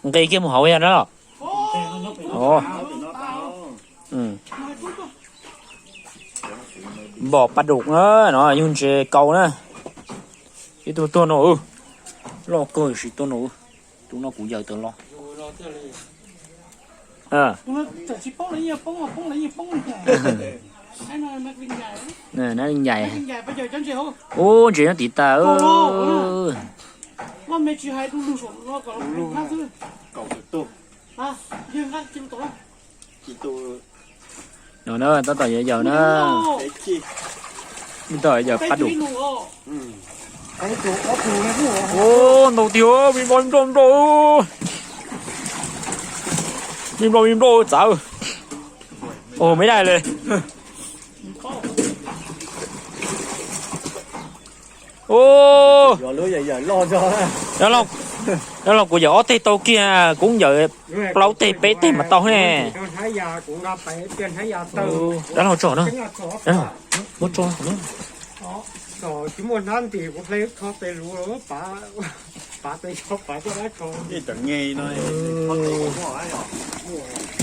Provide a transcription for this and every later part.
Nqis kiag mus hauv yog no. Npom pas dum na, no yog ntses kaus na. Ib tug tuag no, loj kawg, sim tuag no. Tus no kuv yawm tawm los. Nab li nchais. Ub, ntses nyob tim tas. No na, tab tom yawm yawm na. Tab tom yawm pas dum. Ub, ntau tiag, me nploj me nploj nploj. Me nploj me nploj txawv. Ua me daj li. Ub, dab laug, kuv yawm ob teg tau kiag, kuv yawm plaub teg peb teg mas tau ne. Dab laug tso na, muab tso.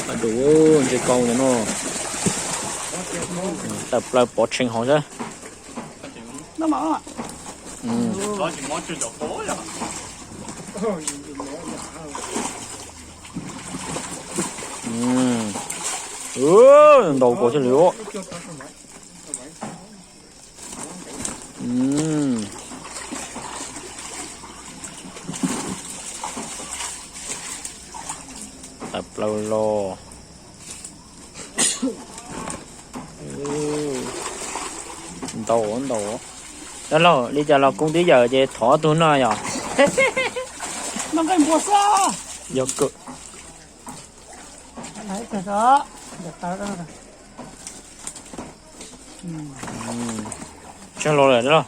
Pas dum, ntses kaus no. Tawm plaws pov tshee hauv xwb. Ntau kawg thiaj li. Tawm plaws los. Ntau ntau. Dab laug, li cas los koob twb yawm ces thov tug no yom. Yog kawm. Tsag los lawm dab laug.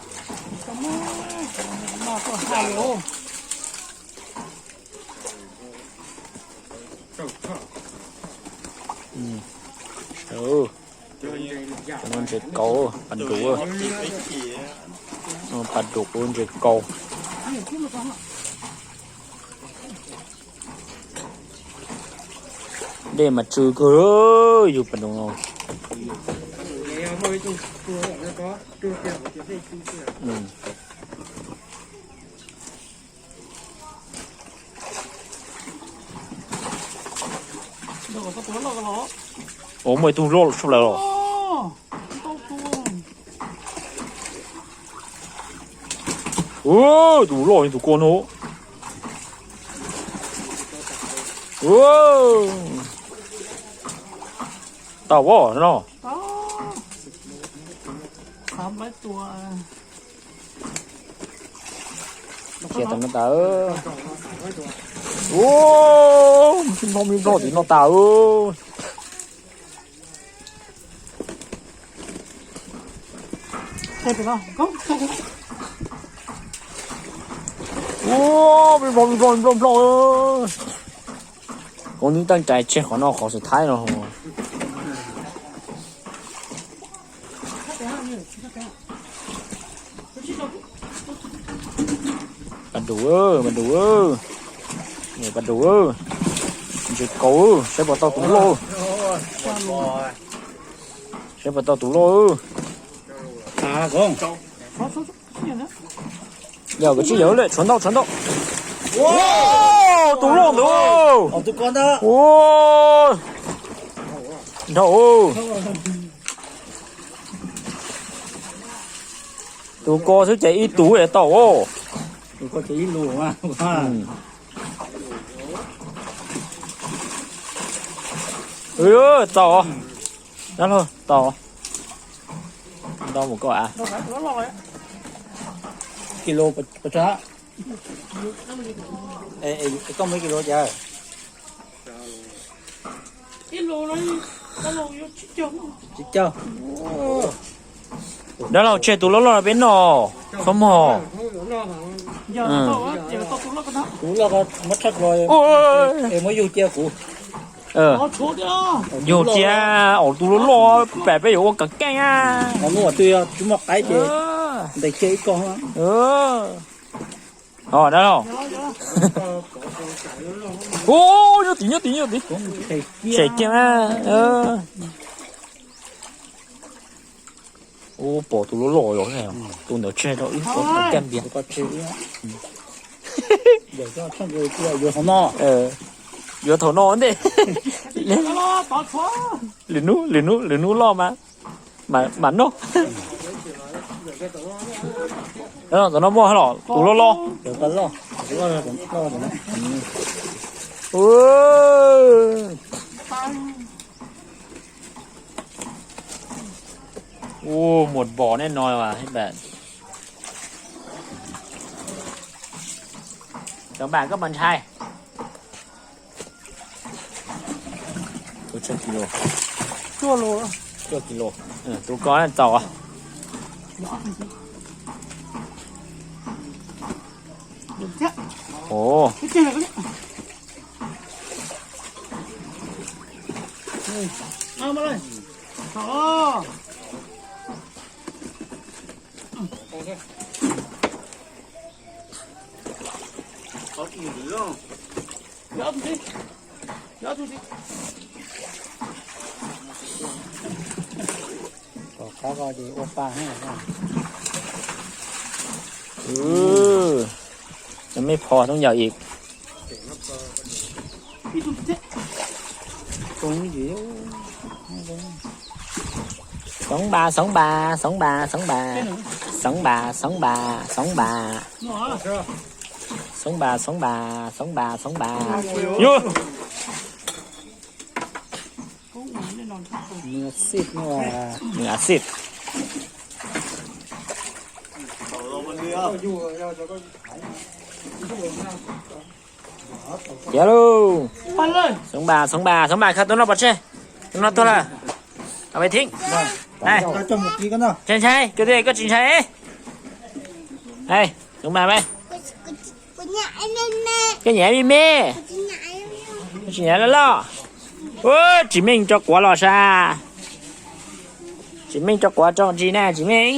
Cov no ntses kaus, pas dum. Pas dum, ntses kaus. Dej mas tsw kawg, yug pas dum no. Ua, muaj ib tug loj tshaj plaws los. Tus loj, tus ko no. Tau os no. Khiav tau no tas. Ua, me nploj me nploj tim no tas. Ua, me nploj me nploj me nploj nploj. Koob twb teej cai tseg qhov no qhov xus thaib no. Pas dum, pas dum, pas dum. Ntses kaus, saib puas tau tus loj. Saib puas tau tus loj. Yog koj tsis yog lawm, tshuav ntau tshuav ntau. Tus loj ntawd. Nrau. Tus ko xwb ces ib tug tau. Tau. Dab laug tau. Ntau mus koj a. Kis lus pes tsawg? Koj muaj ib kis lus cas? Tsib caug. Dab laug tseg tus loj loj peb noj, txhob mog. Tus loj muab tshaj dlua es muab yug cia kuv. Yug cia, tus loj loj pem peb yuav ua kam keej. Hnub twg yog tsis muaj qaib ces ntes kiag ib ko. Os, dab laug. Ub, nyob tid, nyob tid, nyob tid. Tshem kiag na. Ub, pom tus loj loj yom, tus ntawd tseg rau wb pom caj npias. Yuav thaum no ntej. Lwm hnub, lwm hnub, lwm hnub loj mas mam noj. Tam no muaj los tus loj loj. Ua muaj npom nej no. Cov npam koj mas ntshai. Cuaj kilo. Cuaj kilo. Tus ko txaus. Ov. Tom qab ko ces ua pa. Mej pho toob yam ib. Xoov npas, xoov npas, xoov npas, xoov npas. Xoov npas, xoov npas, xoov npas, xoov npas. Xoov npas, xoov npas, xoov npas, xoov npas. Yus. Nws a xij. Ciav lauj. Xoov npas, xoov npas, xoov npas, kha tus no pov tseg. Tus no tuag lawm. Au, peb thib. Ntshai, ntshai, koj tias koj tsis ntshai. Xoov npas, koj nyiam me me. Koj tsis nyiam loj loj. Ua, tsis meej tso quav los sas. Tsis meej tso quav tso ntsis na, tsis meej.